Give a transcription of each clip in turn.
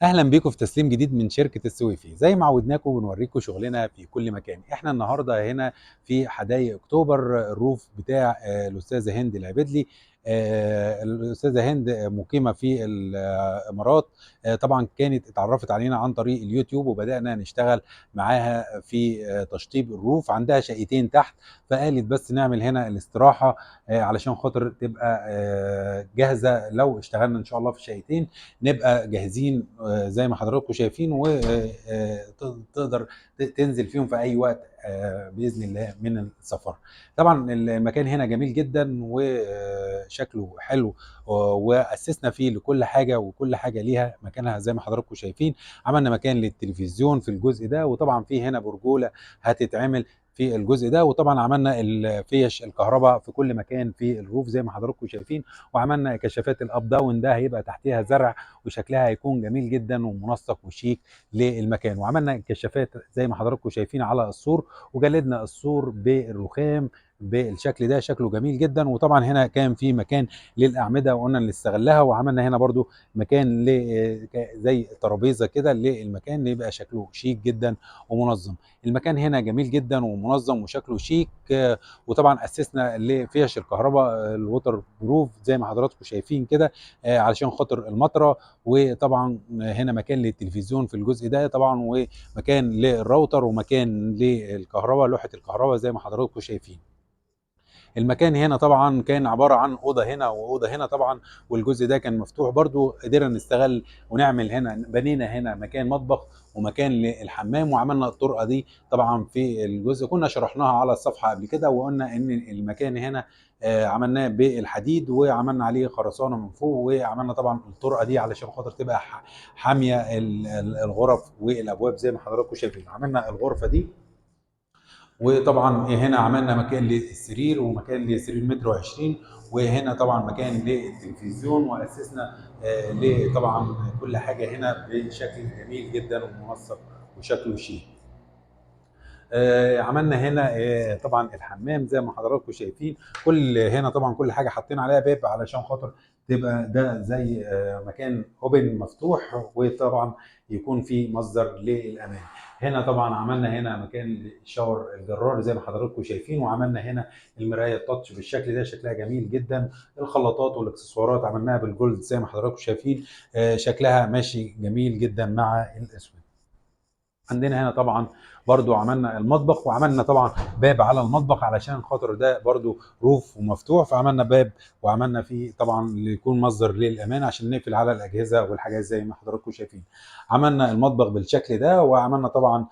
اهلا بيكم في تسليم جديد من شركة السويفي. زي ما عودناكم بنوريكم شغلنا في كل مكان. احنا النهارده هنا في حدائق اكتوبر، ال roof بتاع الاستاذة هند العبدلي. الاستاذة هند مقيمة في الامارات. طبعا كانت اتعرفت علينا عن طريق اليوتيوب وبدانا نشتغل معاها في تشطيب ال roof. عندها شقتين تحت، فقالت بس نعمل هنا الاستراحة علشان خاطر تبقى جاهزة لو اشتغلنا ان شاء الله في شقتين نبقى جاهزين، زي ما حضراتكم شايفين، وتقدر تنزل فيهم في اي وقت باذن الله من السفر. طبعا المكان هنا جميل جدا وشكله حلو، واسسنا فيه لكل حاجة، وكل حاجة ليها مكانها زي ما حضراتكم شايفين. عملنا مكان للتلفزيون في الجزء ده، وطبعا في هنا برجوله هتتعمل في الجزء ده، وطبعا عملنا الفيش الكهرباء في كل مكان في ال roof زي ما حضراتكم شايفين، وعملنا كشافات ال up down ده هيبقى تحتها زرع وشكلها هيكون جميل جدا ومنسق وشيك للمكان. وعملنا كشافات زي ما حضراتكم شايفين على السور، وجلدنا السور بالرخام بالشكل ده، شكله جميل جدا. وطبعا هنا كان في مكان للاعمده وقلنا نستغلها، وعملنا هنا برضو مكان زي ترابيزة كده للمكان يبقى شكله شيك جدا ومنظم. المكان هنا جميل جدا ومنظم وشكله شيك. وطبعا اسسنا لفيش الكهرباء ال waterproof زي ما حضراتكم شايفين كده، علشان خاطر المطره. وطبعا هنا مكان للتلفزيون في الجزء ده طبعا، ومكان للراوتر ومكان للكهرباء، لوحة الكهرباء زي ما حضراتكم شايفين. المكان هنا طبعا كان عبارة عن اوضة هنا واوضه هنا طبعا، والجزء ده كان مفتوح برضو، قدرنا نستغل ونعمل هنا، بنينا هنا مكان مطبخ ومكان للحمام، وعملنا الطرقه دي طبعا في الجزء كنا شرحناها على الصفحة قبل كده، وقلنا ان المكان هنا عملناه بالحديد وعملنا عليه خرسانه من فوق، وعملنا طبعا الطرقه دي علشان خاطر تبقى حامية الغرف والابواب زي ما حضراتكم شايفين. عملنا الغرفة دي، وطبعا هنا عملنا مكان للسرير ومكان لسرير 1.20 متر، وهنا طبعا مكان للتلفزيون، واسسنا طبعا كل حاجة هنا بشكل جميل جدا ومنسق وشكله شيك. عملنا هنا طبعا الحمام زي ما حضراتكم شايفين. كل هنا طبعا كل حاجة حاطين عليها باب علشان خاطر تبقى ده زي مكان open مفتوح، وطبعا يكون في مصدر للامان. هنا طبعا عملنا هنا مكان ال shower الجرار زي ما حضراتكم شايفين، وعملنا هنا المراية ال touch بالشكل ده شكلها جميل جدا. الخلاطات والاكسسوارات عملناها بال gold زي ما حضراتكم شايفين، شكلها ماشي جميل جدا مع الاسود. عندنا هنا طبعا برضو عملنا المطبخ، وعملنا طبعا باب على المطبخ علشان خاطر ده برضو roof ومفتوح، فعملنا باب وعملنا فيه طبعا ليكون مصدر للامان عشان نقفل على الاجهزة والحاجات زي ما حضراتكم شايفين. عملنا المطبخ بالشكل ده، وعملنا طبعا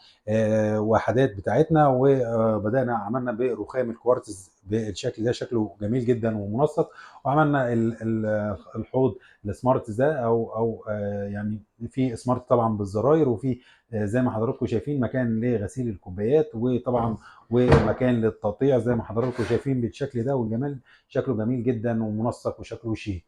وحدات بتاعتنا، وبدانا عملنا برخام الكوارتز بالشكل ده شكله جميل جدا ومنسق. وعملنا الحوض ال smart ده او يعني في smart طبعا بالزراير، وفي زي ما حضراتكم شايفين مكان لغسيل الكوبايات، وطبعا ومكان للتقطيع زي ما حضراتكم شايفين بالشكل ده والجمال، شكله جميل جدا ومنسق وشكله شيك.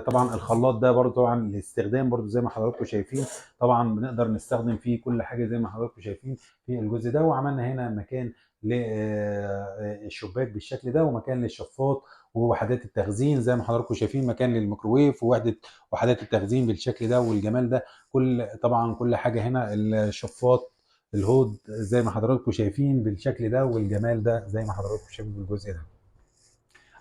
طبعا الخلاط ده برضو طبعا الاستخدام برضو زي ما حضراتكم شايفين، طبعا بنقدر نستخدم فيه كل حاجة زي ما حضراتكم شايفين في الجزء ده. وعملنا هنا مكان للشباك بالشكل ده، ومكان للشفاط ووحدات التخزين زي ما حضراتكم شايفين، مكان للميكروويف وحدات التخزين بالشكل ده والجمال ده. كل طبعا كل حاجة هنا، الشفاط، الهود زي ما حضراتكم شايفين بالشكل ده والجمال ده زي ما حضراتكم شايفين بالجزء ده.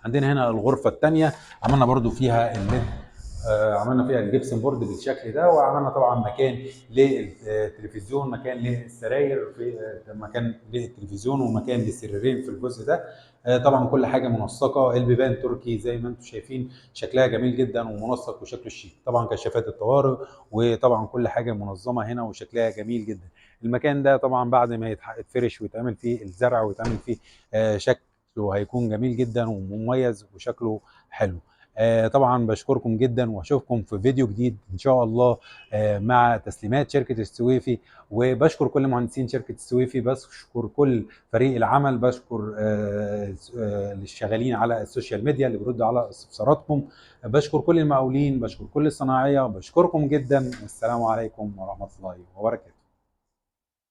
عندنا هنا الغرفة الثانية عملنا برضو فيها ال LED، عملنا فيها ال gypsum board بالشكل ده، وعملنا طبعا مكان للتلفزيون، مكان للسراير، في مكان للتلفزيون ومكان للسريرين في الجزء ده. طبعا كل حاجة منسقة، البيبان تركي زي ما انتم شايفين شكلها جميل جدا ومنسق وشكله شيك. طبعا كشافات الطوارئ، وطبعا كل حاجة منظمة هنا وشكلها جميل جدا. المكان ده طبعا بعد ما يتفرش ويتعمل فيه الزرع ويتعمل فيه شكله هيكون جميل جدا ومميز وشكله حلو. طبعا بشكركم جدا، واشوفكم في فيديو جديد ان شاء الله مع تسليمات شركة السويفي. وبشكر كل مهندسين شركة السويفي، بشكر كل فريق العمل، بشكر الشغالين على ال social media اللي بيردوا على استفساراتكم، بشكر كل المقاولين، بشكر كل الصناعية، بشكركم جدا. والسلام عليكم ورحمة الله وبركاته.